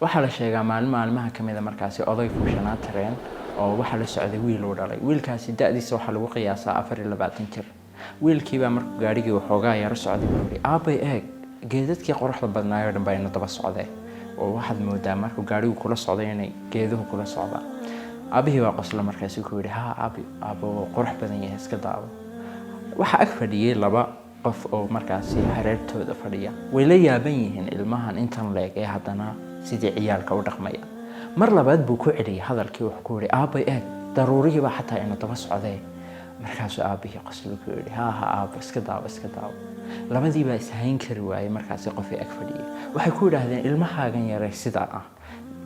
Waxaa la sheegaa maalin maalmaha ka mida markaasi oday fuushanaa tareen oo waxaa la socday wiil uu dhalay. Wiilkaasi da'diisa waxaa lagu qiyaasaa 24 jir. Wiilkiibaa markuu gaadhigii waxoogaa yaro socday buu yihi: "Aabbay, eeg, geedadkii quruxda badnaayoo dhan baa ina daba socdee, oo waxaad moodaa markuu gaadhigu kula socday inay geeduhu kula socdaan." Aabbihii baa qosla, markaasi ku yidhi: "Haa aabi, aabbo wuu qurux badan yahay, iska daabo." Waxaa ag fadhiyey laba qof oo markaasi hareertooda fadhiya. Way la yaaban yihiin ilmahan intan leeg ee haddana sidii ciyaalka u dhaqmaya. Mar labaad buu ku celiyey hadalkii, wuxuu ku yidhi: "Aabbay, eeg, daruurihiibaa xataa ina daba socdee." Markaasuu aabbihii qoslo ku yidhi: "Haa ha aabbo, iska daabo, iska daabo." Labadii baa ishayn kari waayey. Markaasi qofii ag fadhiyey waxay ku yidhaahdeen: "Ilmahaagan yaray sidaa ah,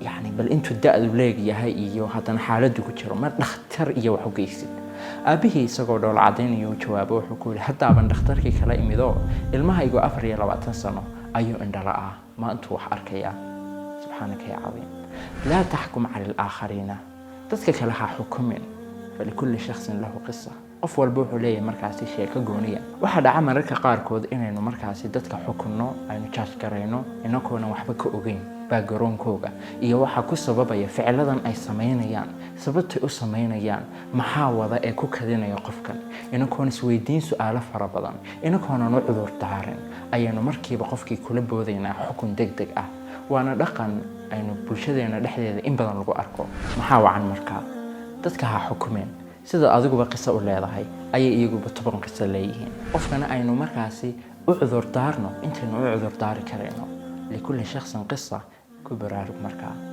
yacni bal intuu da'du leegyahay iyo haddana xaaladdu ku jiro, mar dhakhtar iyo wax u geysid." Aabbihii isagoo dhoola cadaynayo u jawaabo, wuxuu ku yidhi: "Haddaaban dhakhtarkii kala imidoo ilmahaygu 24 sano ayuu indhala ah, maantuu wax arkayaa." Subxaanaka ya cadiim. Laa taxkum cala alaakhariina, dadka kale ha xukumin. فلكل شخص له قصة. Qof walba wuxuu leeyahay markaasi sheeko gooniya. Waxaa dhaca mararka qaarkood inaynu markaasi dadka xukunno, aynu judge garayno inakoonan waxba ka ogeyn backgroundkooga iyo waxa ku sababaya ficiladan ay samaynayaan, sababtay u samaynayaan, maxaa wada ee ku kadinaya qofkan. Inakoon isweydiin su-aalo fara badan, inakoonan u cudur daarin, ayaynu markiiba qofkii kula boodaynaa xukun deg deg ah. Waana dhaqan aynu bulshadeena dhexdeeda in badan lagu arko. Maxaa wacan markaa? Dadka ha xukumeen. Sida adiguba qiso u leedahay ayay iyaguba 10 qiso leeyihiin. Qofkana aynu markaasi u cudur daarno intaynu u cudur daari karayno. لكل شخص قصة. Ku baraarug markaa.